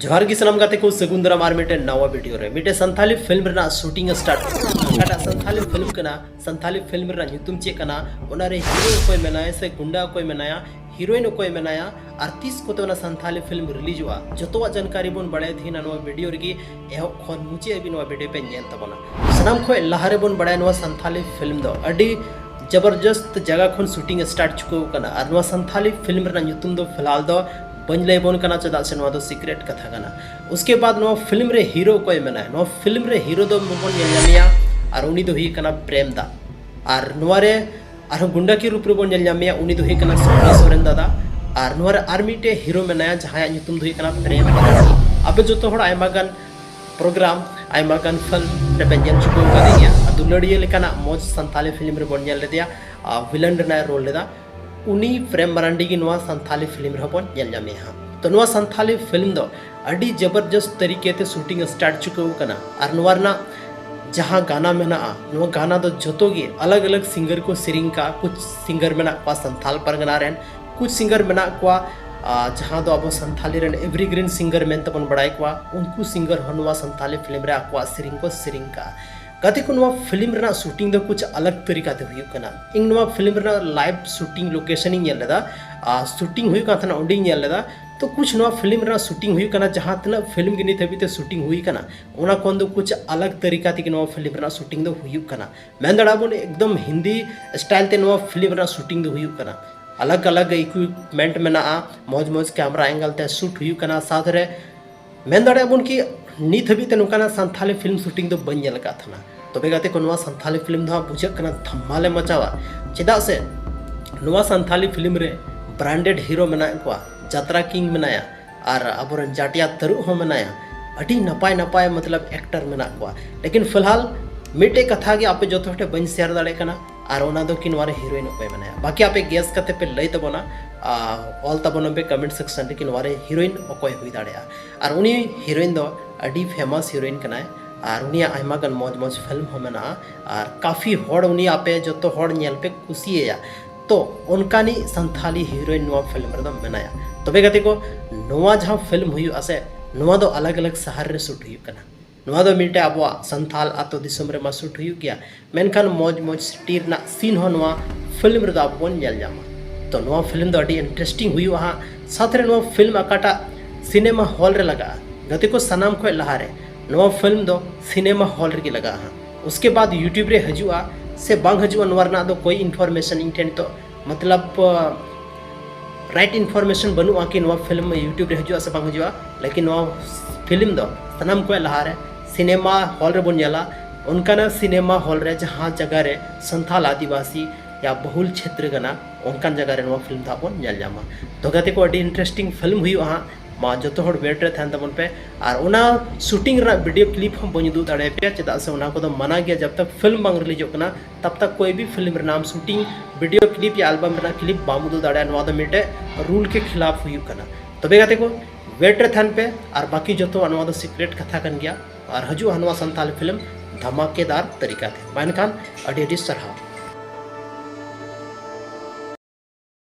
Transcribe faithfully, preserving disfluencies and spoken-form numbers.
ᱡᱚᱦᱟᱨ ᱜᱮ ᱥᱟᱱᱟᱢ ᱜᱟᱛᱮ ᱠᱚ, ᱥᱟᱹᱜᱩᱱ ᱫᱟᱨᱟᱢ ᱟᱨ ᱢᱤᱫᱴᱮᱱ ᱱᱟᱣᱟ ᱵᱷᱤᱰᱤᱭᱳ ᱨᱮ᱾ ᱢᱤᱫᱴᱮᱱ ᱥᱟᱱᱛᱷᱟᱞᱤ ᱯᱷᱤᱞᱢ ᱨᱮᱱᱟᱜ ᱥᱩᱴᱤᱝ ᱥᱴᱟᱨᱴ᱾ ᱚᱠᱟᱴᱟᱜ ᱥᱟᱱᱛᱷᱟᱞᱤ ᱯᱷᱤᱞᱢ ᱠᱟᱱᱟ, ᱥᱟᱱᱛᱷᱟᱞᱤ ᱯᱷᱤᱞᱢ ᱨᱮᱱᱟᱜ ᱧᱩᱛᱩᱢ ᱪᱮᱫ ᱠᱟᱱᱟ, ᱚᱱᱟᱨᱮ ᱦᱤᱨᱳ ᱚᱠᱚᱭ ᱢᱮᱱᱟᱭᱟ ᱥᱮ ᱜᱩᱱᱰᱟ ᱚᱠᱚᱭ ᱢᱮᱱᱟᱭᱟ, ᱦᱤᱨᱳᱭᱤᱱ ᱚᱠᱚᱭ ᱢᱮᱱᱟᱭᱟ, ᱟᱨ ᱛᱤᱥ ᱠᱚᱛᱮ ᱚᱱᱟ ᱥᱟᱱᱛᱷᱟᱞᱤ ᱯᱷᱤᱞᱢ ᱨᱤᱞᱤᱡᱚᱜᱼᱟ, ᱡᱚᱛᱚᱣᱟᱜ ᱡᱟᱱᱠᱟᱨᱤ ᱵᱚᱱ ᱵᱟᱲᱟᱭᱟ ᱛᱮᱦᱮᱧ ᱱᱚᱣᱟ ᱵᱷᱤᱰᱤᱭᱳ ᱨᱮᱜᱮ᱾ ᱮᱦᱚᱵ ᱠᱷᱚᱱ ᱢᱩᱪᱟᱹᱫ ᱦᱟᱹᱵᱤᱡ ᱱᱚᱣᱟ ᱵᱷᱤᱰᱤᱭᱳ ᱯᱮ ᱧᱮᱞ ᱛᱟᱵᱚᱱᱟ᱾ ᱥᱟᱱᱟᱢ ᱠᱷᱚᱱ ᱞᱟᱦᱟ ᱨᱮᱵᱚᱱ ᱵᱟᱲᱟᱭᱟ, ᱱᱚᱣᱟ ᱥᱟᱱᱛᱷᱟᱞᱤ ᱯᱷᱤᱞᱢ ᱫᱚ ᱟᱹᱰᱤ ᱡᱚᱵᱚᱨᱡᱚᱥᱛ ᱡᱟᱭᱜᱟ ᱠᱷᱚᱱ ᱥᱩᱴᱤᱝ ᱥᱴᱟᱨᱴ ᱪᱩᱠᱟᱹᱣ ᱟᱠᱟᱱᱟ᱾ ᱟᱨ ᱱᱚᱣᱟ ᱥᱟᱱᱛᱷᱟᱞᱤ ᱯᱷᱤᱞᱢ ᱨᱮᱱᱟᱜ ᱧᱩᱛᱩᱢ ᱫᱚ ᱯᱷᱤᱞᱦᱟᱞ ᱫᱚ ᱵᱟᱹᱧ ᱞᱟᱹᱭ ᱟᱵᱚᱱ ᱠᱟᱱᱟ, ᱪᱮᱫᱟᱜ ᱥᱮ ᱱᱚᱣᱟ ᱫᱚ ᱥᱤᱠᱨᱮᱴ ᱠᱟᱛᱷᱟ ᱠᱟᱱᱟ᱾ ᱩᱥᱠᱮ ᱵᱟᱫ ᱱᱚᱣᱟ ᱯᱷᱤᱞᱢ ᱨᱮ ᱦᱤᱨᱳ ᱚᱠᱚᱭ ᱢᱮᱱᱟᱭᱟ? ᱱᱚᱣᱟ ᱯᱷᱤᱞᱢ ᱨᱮ ᱦᱤᱨᱳ ᱫᱚ ᱵᱚᱱ ᱧᱮᱞ ᱧᱟᱢᱮᱭᱟ, ᱟᱨ ᱩᱱᱤ ᱫᱚ ᱦᱩᱭᱩᱜ ᱠᱟᱱᱟ ᱯᱨᱮᱢ ᱫᱟ᱾ ᱟᱨ ᱱᱚᱣᱟ ᱨᱮ ᱟᱨᱦᱚᱸ ᱜᱩᱱᱰᱟ ᱠᱤ ᱨᱩᱯ ᱨᱮᱵᱚᱱ ᱧᱮᱞ ᱧᱟᱢᱮᱭᱟ, ᱩᱱᱤ ᱫᱚ ᱦᱩᱭᱩᱜ ᱠᱟᱱᱟ ᱥᱚᱨᱮᱱ ᱥᱚᱨᱮᱱ ᱫᱟᱫᱟ᱾ ᱟᱨ ᱱᱚᱣᱟ ᱨᱮ ᱟᱨ ᱢᱤᱫᱴᱮᱡ ᱦᱤᱨᱳ ᱢᱮᱱᱟᱭᱟ, ᱡᱟᱦᱟᱸᱭᱟᱜ ᱧᱩᱛᱩᱢ ᱫᱚ ᱦᱩᱭᱩᱜ ᱠᱟᱱᱟ ᱯᱨᱮᱢ ᱢᱟᱨᱟᱱᱰᱤ᱾ ᱟᱯᱮ ᱡᱚᱛᱚ ᱦᱚᱲ ᱟᱭᱢᱟ ᱜᱟᱱ ᱯᱨᱳᱜᱨᱟᱢ, ᱟᱭᱢᱟ ᱜᱟᱱ ᱯᱷᱤᱞᱢ ᱨᱮᱯᱮ ᱧᱮᱞ ᱪᱩᱠᱟᱹᱣ ᱟᱠᱟᱫᱮ ᱜᱮᱭᱟ᱾ ᱟᱨ ᱫᱩᱞᱟᱹᱲᱤᱭᱟᱹ ᱞᱮᱠᱟᱱᱟᱜ ᱢᱚᱡᱽ ᱥᱟᱱᱛᱟᱞᱤ ᱯᱷᱤᱞᱢ ᱨᱮᱵᱚᱱ ᱧᱮᱞ ᱞᱮᱫᱮᱭᱟ, ᱟᱨ ᱵᱷᱤᱞᱮᱱ ᱨᱮᱱᱟᱜ ᱨᱳᱞ ᱞᱮᱫᱟ᱾ ᱩᱱᱤ ᱯᱨᱮᱢ ᱢᱟᱨᱟᱱᱰᱤ ᱜᱮ ᱱᱚᱣᱟ ᱥᱟᱱᱛᱷᱟᱞᱤ ᱯᱷᱤᱞᱢ ᱨᱮᱦᱚᱸ ᱵᱚᱱ ᱧᱮᱞ ᱧᱟᱢᱮᱭᱟ ᱦᱟᱸᱜ᱾ ᱛᱚ ᱱᱚᱣᱟ ᱥᱟᱱᱛᱷᱟᱞᱤ ᱯᱷᱤᱞᱢ ᱫᱚ ᱟᱹᱰᱤ ᱡᱚᱵᱚᱨᱡᱚᱥᱛ ᱛᱟᱹᱨᱤᱠᱟ ᱛᱮ ᱥᱩᱴᱤᱝ ᱥᱴᱟᱨᱴ ᱪᱩᱠᱟᱹᱣ ᱟᱠᱟᱱᱟ᱾ ᱟᱨ ᱱᱚᱣᱟ ᱨᱮᱱᱟᱜ ᱡᱟᱦᱟᱸ ᱜᱟᱱᱟ ᱢᱮᱱᱟᱜᱼᱟ, ᱱᱚᱣᱟ ᱜᱟᱱᱟ ᱫᱚ ᱡᱚᱛᱚ ᱜᱮ ᱟᱞᱟᱜᱽ ᱟᱞᱟᱜᱽ ᱥᱤᱝᱜᱟᱨ ᱠᱚ ᱥᱮᱨᱮᱧ ᱠᱟᱜᱼᱟ᱾ ᱠᱩᱪ ᱥᱤᱝᱜᱟᱨ ᱢᱮᱱᱟᱜ ᱠᱚᱣᱟ ᱥᱟᱱᱛᱷᱟᱞ ᱯᱟᱨᱜᱟᱱᱟ ᱨᱮᱱ, ᱠᱩᱪ ᱥᱤᱝᱜᱟᱨ ᱢᱮᱱᱟᱜ ᱠᱚᱣᱟ, ᱟᱨ ᱡᱟᱦᱟᱸ ᱫᱚ ᱟᱵᱚ ᱥᱟᱱᱛᱷᱟᱞᱤ ᱨᱮᱱ ᱮᱵᱷᱨᱤᱜᱨᱤᱱ ᱥᱤᱝᱜᱟᱨ ᱢᱮᱱᱛᱮ ᱵᱚᱱ ᱵᱟᱲᱟᱭ ᱠᱚᱣᱟ, ᱩᱱᱠᱩ ᱥᱤᱝᱜᱟᱨ ᱦᱚᱸ ᱱᱚᱣᱟ ᱥᱟᱱᱛᱷᱟᱞᱤ ᱯᱷᱤᱞᱢ ᱨᱮ ᱟᱠᱚᱣᱟᱜ ᱥᱮᱨᱮᱧ ᱠᱚ ᱥᱮᱨᱮᱧ ᱠᱟᱜᱼᱟ᱾ ᱜᱟᱛᱮ ᱠᱚ, ᱱᱚᱣᱟ ᱯᱷᱤᱞᱢ ᱨᱮᱱᱟᱜ ᱥᱩᱴᱤᱝ ᱫᱚ ᱠᱩᱪ ᱟᱞᱟᱜᱽ ᱛᱟᱹᱨᱤᱠᱟ ᱛᱮ ᱦᱩᱭᱩᱜ ᱠᱟᱱᱟ᱾ ᱤᱧ ᱱᱚᱣᱟ ᱯᱷᱤᱞᱢ ᱨᱮᱱᱟᱜ ᱞᱟᱭᱤᱵᱷ ᱥᱩᱴᱤᱝ ᱞᱳᱠᱮᱥᱚᱱ ᱤᱧ ᱧᱮᱞ ᱞᱮᱫᱟ, ᱟᱨ ᱥᱩᱴᱤᱝ ᱦᱩᱭᱩᱜ ᱠᱟᱱ ᱛᱟᱦᱮᱱᱟ, ᱚᱸᱰᱮᱧ ᱧᱮᱞ ᱞᱮᱫᱟ᱾ ᱛᱚ ᱠᱩᱪ ᱱᱚᱣᱟ ᱯᱷᱤᱞᱢ ᱨᱮᱱᱟᱜ ᱥᱩᱴᱤᱝ ᱦᱩᱭᱩᱜ ᱠᱟᱱᱟ, ᱡᱟᱦᱟᱸ ᱛᱤᱱᱟᱹᱜ ᱯᱷᱤᱞᱢ ᱜᱮ ᱱᱤᱛ ᱦᱟᱹᱵᱤᱡ ᱛᱮ ᱥᱩᱴᱤᱝ ᱦᱩᱭ ᱠᱟᱱᱟ, ᱚᱱᱟ ᱠᱷᱚᱱ ᱫᱚ ᱠᱩᱪ ᱟᱞᱟᱜᱽ ᱛᱟᱹᱨᱤᱠᱟ ᱛᱮᱜᱮ ᱱᱚᱣᱟ ᱯᱷᱤᱞᱢ ᱨᱮᱱᱟᱜ ᱥᱩᱴᱤᱝ ᱫᱚ ᱦᱩᱭᱩᱜ ᱠᱟᱱᱟ᱾ ᱢᱮᱱ ᱫᱟᱲᱮᱭᱟᱜᱼᱟ ᱵᱚᱱ ᱮᱠᱫᱚᱢ ᱦᱤᱱᱫᱤ ᱥᱴᱟᱭᱤᱞ ᱛᱮ ᱱᱚᱣᱟ ᱯᱷᱤᱞᱢ ᱨᱮᱱᱟᱜ ᱥᱩᱴᱤᱝ ᱫᱚ ᱦᱩᱭᱩᱜ ᱠᱟᱱᱟ᱾ ᱟᱞᱟᱜᱽ ᱟᱞᱟᱜᱽ ᱤᱠᱩᱭᱤᱯᱢᱮᱱᱴ ᱢᱮᱱᱟᱜᱼᱟ, ᱢᱚᱡᱽ ᱢᱚᱡᱽ ᱠᱮᱢᱨᱟ ᱮᱝᱜᱮᱞ ᱛᱮ ᱥᱩᱴ ᱦᱩᱭᱩᱜ ᱠᱟᱱᱟ᱾ ᱥᱟᱶᱛᱮ ᱨᱮ ᱢᱮᱱ ᱫᱟᱲᱮᱭᱟᱜᱼᱟ ᱵᱚᱱ ᱠᱤ ᱱᱤᱛ ᱦᱟᱹᱵᱤᱡ ᱛᱮ ᱱᱚᱝᱠᱟᱱᱟᱜ ᱥᱟᱱᱛᱷᱟᱞᱤ ᱯᱷᱤᱞᱢ ᱥᱩᱴᱤᱝ ᱫᱚ ᱵᱟᱹᱧ ᱧᱮᱞ ᱟᱠᱟᱫ ᱛᱟᱦᱮᱱᱟ᱾ ᱛᱚᱵᱮ ᱜᱟᱛᱮ ᱠᱚ, ᱱᱚᱣᱟ ᱥᱟᱱᱛᱷᱟᱞᱤ ᱯᱷᱤᱞᱢ ᱫᱚ ᱦᱟᱸᱜ ᱵᱩᱡᱷᱟᱹᱜ ᱠᱟᱱᱟ ᱫᱷᱟᱢᱟᱞᱮ ᱢᱟᱪᱟᱣᱟ, ᱪᱮᱫᱟᱜ ᱥᱮ ᱱᱚᱣᱟ ᱥᱟᱱᱛᱷᱟᱞᱤ ᱯᱷᱤᱞᱢ ᱨᱮ ᱵᱨᱟᱱᱰᱮᱰ ᱦᱤᱨᱳ ᱢᱮᱱᱟᱜ ᱠᱚᱣᱟ, ᱡᱟᱛᱨᱟ ᱠᱤᱝ ᱢᱮᱱᱟᱭᱟ, ᱟᱨ ᱟᱵᱚᱨᱮᱱ ᱡᱟᱴᱤᱭᱟ ᱛᱟᱹᱨᱩᱵ ᱦᱚᱸ ᱢᱮᱱᱟᱭᱟ᱾ ᱟᱹᱰᱤ ᱱᱟᱯᱟᱭ ᱱᱟᱯᱟᱭ ᱢᱚᱛᱞᱚᱵ ᱮᱠᱴᱟᱨ ᱢᱮᱱᱟᱜ ᱠᱚᱣᱟ᱾ ᱞᱮᱠᱤᱱ ᱯᱷᱤᱞᱦᱟᱞ ᱢᱤᱫᱴᱮᱡ ᱠᱟᱛᱷᱟ ᱜᱮ ᱟᱯᱮ ᱡᱚᱛᱚ ᱦᱚᱲ ᱴᱷᱮᱱ ᱵᱟᱹᱧ ᱥᱮᱭᱟᱨ ᱫᱟᱲᱮᱭᱟᱜ ᱠᱟᱱᱟ, ᱟᱨ ᱚᱱᱟ ᱫᱚ ᱠᱤ ᱱᱚᱣᱟ ᱨᱮ ᱦᱤᱨᱳᱭᱤᱱ ᱚᱠᱚᱭ ᱢᱮᱱᱟᱭᱟ᱾ ᱵᱟᱠᱤ ᱟᱯᱮ ᱜᱮᱥ ᱠᱟᱛᱮ ᱯᱮ ᱞᱟᱹᱭ ᱛᱟᱵᱚᱱᱟ, ᱟᱨ ᱚᱞ ᱛᱟᱵᱚᱱᱟ ᱯᱮ ᱠᱚᱢᱮᱱᱴ ᱥᱮᱠᱥᱚᱱ ᱨᱮ ᱠᱤ ᱱᱚᱣᱟ ᱨᱮ ᱦᱤᱨᱳᱭᱤᱱ ᱚᱠᱚᱭ ᱦᱩᱭ ᱫᱟᱲᱮᱭᱟᱜᱼᱟ᱾ ᱟᱨ ᱩᱱᱤ ᱦᱤᱨᱳᱭᱤᱱ ᱫᱚ ᱟᱹᱰᱤ ᱯᱷᱮᱢᱟᱥ ᱦᱤᱨᱳᱭᱤᱱ ᱠᱟᱱᱟᱭ, ᱟᱨ ᱩᱱᱤᱭᱟᱜ ᱟᱭᱢᱟ ᱜᱟᱱ ᱢᱚᱡᱽ ᱢᱚᱡᱽ ᱯᱷᱤᱞᱢ ᱦᱚᱸ ᱢᱮᱱᱟᱜᱼᱟ᱾ ᱟᱨ ᱠᱟᱯᱷᱤ ᱦᱚᱲ, ᱩᱱᱤ ᱟᱯᱮ ᱡᱚᱛᱚ ᱦᱚᱲ ᱧᱮᱞ ᱯᱮ ᱠᱩᱥᱤᱭᱟᱭᱟ᱾ ᱛᱚ ᱚᱱᱠᱟᱱᱤᱡ ᱥᱟᱱᱛᱷᱟᱞᱤ ᱦᱤᱨᱳᱭᱤᱱ ᱱᱚᱣᱟ ᱯᱷᱤᱞᱢ ᱨᱮᱫᱚ ᱢᱮᱱᱟᱭᱟ᱾ ᱛᱚᱵᱮ ᱜᱟᱛᱮ ᱠᱚ, ᱱᱚᱣᱟ ᱡᱟᱦᱟᱸ ᱯᱷᱤᱞᱢ ᱦᱩᱭᱩᱜᱼᱟ ᱥᱮ, ᱱᱚᱣᱟ ᱫᱚ ᱟᱞᱟᱜᱽ ᱟᱞᱟᱜᱽ ᱥᱟᱦᱟᱨ ᱨᱮ ᱥᱩᱴ ᱦᱩᱭᱩᱜ ᱠᱟᱱᱟ᱾ ᱱᱚᱣᱟ ᱫᱚ ᱢᱤᱫᱴᱮᱡ ᱟᱵᱚᱣᱟᱜ ᱥᱟᱱᱛᱟᱞ ᱟᱛᱳ ᱫᱤᱥᱚᱢ ᱨᱮᱢᱟ ᱥᱩᱴ ᱦᱩᱭᱩᱜ ᱜᱮᱭᱟ, ᱢᱮᱱᱠᱷᱟᱱ ᱢᱚᱡᱽ ᱢᱚᱡᱽ ᱥᱤᱴᱤ ᱨᱮᱱᱟᱜ ᱥᱤᱱ ᱦᱚᱸ ᱱᱚᱣᱟ ᱯᱷᱤᱞᱢ ᱨᱮᱫᱚ ᱟᱵᱚ ᱵᱚᱱ ᱧᱮᱞ ᱧᱟᱢᱟ᱾ ᱛᱚ ᱱᱚᱣᱟ ᱯᱷᱤᱞᱢ ᱫᱚ ᱟᱹᱰᱤ ᱤᱱᱴᱟᱨᱮᱥᱴᱤᱝ ᱦᱩᱭᱩᱜᱼᱟ ᱦᱟᱸᱜ᱾ ᱥᱟᱶᱛᱮ ᱨᱮ ᱱᱚᱣᱟ ᱯᱷᱤᱞᱢ ᱚᱠᱟᱴᱟᱜ ᱥᱤᱱᱮᱢᱟ ᱦᱚᱞ ᱨᱮ ᱞᱟᱜᱟᱜᱼᱟ, ᱜᱟᱛᱮ ᱠᱚ, ᱥᱟᱱᱟᱢ ᱠᱷᱚᱱ ᱞᱟᱦᱟᱨᱮ ᱱᱚᱣᱟ ᱯᱷᱤᱞᱢ ᱫᱚ ᱥᱤᱱᱮᱢᱟ ᱦᱚᱞ ᱨᱮᱜᱮ ᱞᱟᱜᱟᱜᱼᱟ ᱦᱟᱸᱜ᱾ ᱩᱥᱠᱮ ᱵᱟᱫ YouTube ᱨᱮ ᱦᱤᱡᱩᱜᱼᱟ ᱥᱮ ᱵᱟᱝ ᱦᱤᱡᱩᱜᱼᱟ, ᱱᱚᱣᱟ ᱨᱮᱱᱟᱜ ᱫᱚ ᱠᱳᱭ ᱤᱱᱯᱷᱚᱨᱢᱮᱥᱚᱱ ᱤᱧ ᱴᱷᱮᱱ ᱱᱤᱛᱚᱜ, ᱢᱚᱛᱞᱚᱵ, ᱨᱟᱭᱤᱴ ᱤᱱᱯᱷᱚᱨᱢᱮᱥᱚᱱ ᱵᱟᱹᱱᱩᱜᱼᱟ ᱠᱤ ᱱᱚᱣᱟ ᱯᱷᱤᱞᱢ YouTube ᱨᱮ ᱦᱤᱡᱩᱜᱼᱟ ᱥᱮ ᱵᱟᱝ ᱦᱤᱡᱩᱜᱼᱟ᱾ ᱞᱮᱠᱤᱱ ᱱᱚᱣᱟ ᱯᱷᱤᱞᱢ ᱫᱚ ᱥᱟᱱᱟᱢ ᱠᱷᱚᱱ ᱞᱟᱦᱟᱨᱮ ᱥᱤᱱᱮᱢᱟ ᱦᱚᱞ ᱨᱮᱵᱚᱱ ᱧᱮᱞᱟ᱾ ᱚᱱᱠᱟᱱᱟᱜ ᱥᱤᱱᱮᱢᱟ ᱦᱚᱞ ᱨᱮ ᱡᱟᱦᱟᱸ ᱡᱟᱭᱜᱟ ᱨᱮ ᱥᱟᱱᱛᱟᱞ ᱟᱹᱫᱤᱵᱟᱹᱥᱤ ᱭᱟ ᱵᱚᱦᱩᱞ ᱪᱷᱮᱛᱨᱚ ᱠᱟᱱᱟ, ᱚᱱᱠᱟᱱ ᱡᱟᱭᱜᱟ ᱨᱮ ᱱᱚᱣᱟ ᱯᱷᱤᱞᱢ ᱫᱚ ᱦᱟᱸᱜ ᱵᱚᱱ ᱧᱮᱞ ᱧᱟᱢᱟ᱾ ᱛᱚ ᱜᱟᱛᱮ ᱠᱚ, ᱟᱹᱰᱤ ᱤᱱᱴᱟᱨᱮᱥᱴᱤᱝ ᱯᱷᱤᱞᱢ ᱦᱩᱭᱩᱜᱼᱟ ᱦᱟᱸᱜ᱾ ᱢᱟ ᱡᱚᱛᱚ ᱦᱚᱲ ᱣᱮᱴ ᱨᱮ ᱛᱟᱦᱮᱱ ᱛᱟᱵᱚᱱ ᱯᱮ᱾ ᱟᱨ ᱚᱱᱟ ᱥᱩᱴᱤᱝ ᱨᱮᱱᱟᱜ ᱵᱷᱤᱰᱤᱭᱳ ᱠᱞᱤᱯ ᱦᱚᱸ ᱵᱟᱹᱧ ᱩᱫᱩᱜ ᱫᱟᱲᱮᱭᱟᱯᱮᱭᱟ, ᱪᱮᱫᱟᱜ ᱥᱮ ᱚᱱᱟ ᱠᱚᱫᱚ ᱢᱟᱱᱟ ᱜᱮᱭᱟ᱾ ᱡᱟᱵ ᱛᱟᱠ ᱯᱷᱤᱞᱢ ᱵᱟᱝ ᱨᱤᱞᱤᱡᱚᱜ ᱠᱟᱱᱟ, ᱛᱟᱵ ᱛᱟᱠ ᱠᱳᱭ ᱵᱷᱤ ᱯᱷᱤᱞᱢ ᱨᱮᱱᱟᱜ ᱟᱢ ᱥᱩᱴᱤᱝ, ᱵᱷᱤᱰᱤᱭᱳ ᱠᱞᱤᱯ ᱭᱟ ᱮᱞᱵᱟᱢ ᱨᱮᱱᱟᱜ ᱠᱞᱤᱯ ᱵᱟᱢ ᱩᱫᱩᱜ ᱫᱟᱲᱮᱭᱟᱜᱼᱟ᱾ ᱱᱚᱣᱟ ᱫᱚ ᱢᱤᱫᱴᱮᱡ ᱨᱩᱞ ᱠᱮ ᱠᱷᱤᱞᱟᱯ ᱦᱩᱭᱩᱜ ᱠᱟᱱᱟ᱾ ᱛᱚᱵᱮ ᱜᱟᱛᱮ ᱠᱚ, ᱣᱮᱴ ᱨᱮ ᱛᱟᱦᱮᱱ ᱯᱮ᱾ ᱟᱨ ᱵᱟᱹᱠᱤ ᱡᱚᱛᱚᱣᱟᱜ ᱱᱚᱣᱟ ᱫᱚ ᱥᱤᱠᱨᱮᱴ ᱠᱟᱛᱷᱟ ᱠᱟᱱ ᱜᱮᱭᱟ᱾ ᱟᱨ ᱦᱤᱡᱩᱜᱼᱟ ᱱᱚᱣᱟ ᱥᱟᱱᱛᱟᱞᱤ ᱯᱷᱤᱞᱢ ᱫᱷᱟᱢᱟᱠᱮᱫᱟᱨ ᱛᱟᱹᱨᱤᱠᱟ ᱛᱮ᱾ ᱢᱟ ᱮᱱᱠᱷᱟᱱ ᱟᱹᱰᱤ ᱟᱹᱰᱤ ᱥᱟᱨᱦᱟᱣ᱾